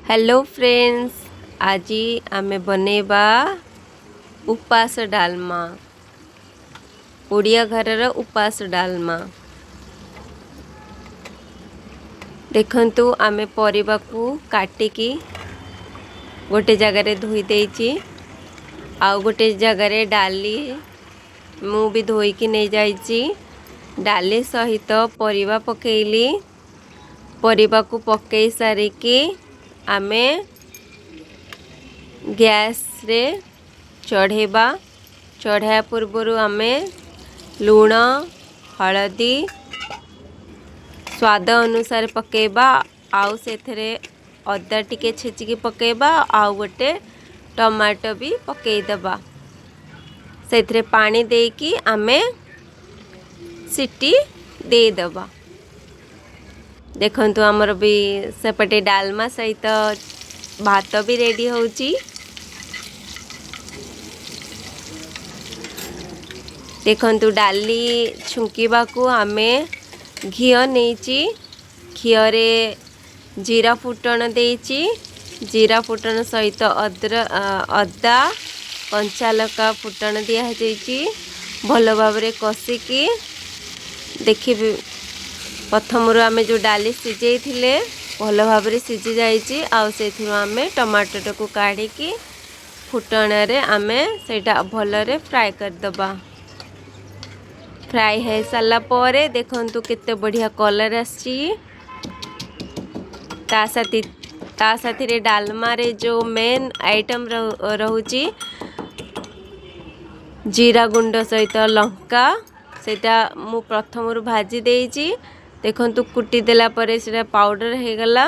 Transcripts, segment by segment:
Hello friends, ଆଜି ଆମେ ବନେଇବା ଉପାସ ଡାଲମା। ଓଡ଼ିଆ ଘରର ଉପାସ ଡାଲମା। ଦେଖନ୍ତୁ, ଆମେ ପରିବାକୁ କାଟିକି ଗୋଟେ ଜାଗାରେ ଧୋଇ ଦେଇଛି ଆଉ ଗୋଟେ ଜାଗାରେ ଡାଲି ମୁଁ ବି ଧୋଇକି ନେଇଯାଇଛି। ଡାଲି ସହିତ ପରିବା ପକେଇଲି। ପରିବାକୁ ପକେଇ ସାରିକି ଆମେ ଗ୍ୟାସ୍ରେ ଚଢ଼େଇବା। ଚଢ଼ାଇବା ପୂର୍ବରୁ ଆମେ ଲୁଣ, ହଳଦୀ ସ୍ୱାଦ ଅନୁସାରେ ପକେଇବା ଆଉ ସେଥିରେ ଅଦା ଟିକେ ଛେଚିକି ପକେଇବା ଆଉ ଗୋଟେ ଟମାଟୋ ବି ପକେଇଦେବା। ସେଥିରେ ପାଣି ଦେଇକି ଆମେ ସିଟି ଦେଇଦେବା। ଦେଖନ୍ତୁ, ଆମର ବି ସେପଟେ ଡାଲମା ସହିତ ଭାତ ବି ରେଡ଼ି ହେଉଛି। ଦେଖନ୍ତୁ, ଡାଲି ଛୁଙ୍କିବାକୁ ଆମେ ଘିଅ ନେଇଛି। ଘିଅରେ ଜିରା ଫୁଟଣ ଦେଇଛି। ଜିରା ଫୁଟଣ ସହିତ ଅଦା, କଞ୍ଚା ଲଙ୍କା ଫୁଟଣ ଦିଆଯାଇଛି। ଭଲ ଭାବରେ କଷିକି ଦେଖିବି, ପ୍ରଥମରୁ ଆମେ ଯେଉଁ ଡାଲି ସିଝେଇଥିଲେ ଭଲ ଭାବରେ ସିଝି ଯାଇଛି ଆଉ ସେଥିରୁ ଆମେ ଟମାଟୋଟାକୁ କାଢ଼ିକି ଫୁଟଣରେ ଆମେ ସେଇଟା ଭଲରେ ଫ୍ରାଏ କରିଦେବା। ଫ୍ରାଏ ହେଇସାରିଲା ପରେ ଦେଖନ୍ତୁ କେତେ ବଢ଼ିଆ କଲର୍ ଆସିଛି। ତା ସାଥିରେ ଡାଲମାରେ ଯେଉଁ ମେନ୍ ଆଇଟମ୍ ରହୁଛି, ଜିରା ଗୁଣ୍ଡ ସହିତ ଲଙ୍କା, ସେଇଟା ମୁଁ ପ୍ରଥମରୁ ଭାଜି ଦେଇଛି। ଦେଖନ୍ତୁ, କୁଟି ଦେଲା ପରେ ସେଇଟା ପାଉଡ଼ର ହେଇଗଲା।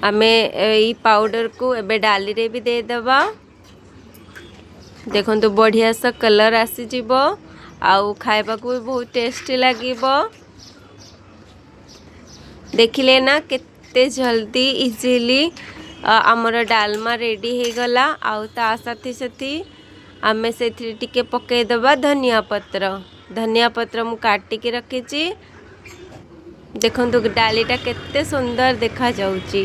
ଆମେ ଏଇ ପାଉଡ଼ରକୁ ଏବେ ଡାଲିରେ ବି ଦେଇଦେବା। ଦେଖନ୍ତୁ, ବଢ଼ିଆ ସା କଲର୍ ଆସିଯିବ ଆଉ ଖାଇବାକୁ ବି ବହୁତ ଟେଷ୍ଟି ଲାଗିବ। ଦେଖିଲେ ନା, କେତେ ଜଲ୍ଦି ଇଜିଲି ଆମର ଡାଲମା ରେଡ଼ି ହେଇଗଲା। ଆଉ ତା ସାଥି ସାଥି ଆମେ ସେଥିରେ ଟିକେ ପକାଇଦେବା ଧନିଆ ପତ୍ର। ଧନିଆ ପତ୍ର ମୁଁ କାଟିକି ରଖିଛି। ଦେଖନ୍ତୁ, ଡାଲିଟା କେତେ ସୁନ୍ଦର ଦେଖାଯାଉଛି।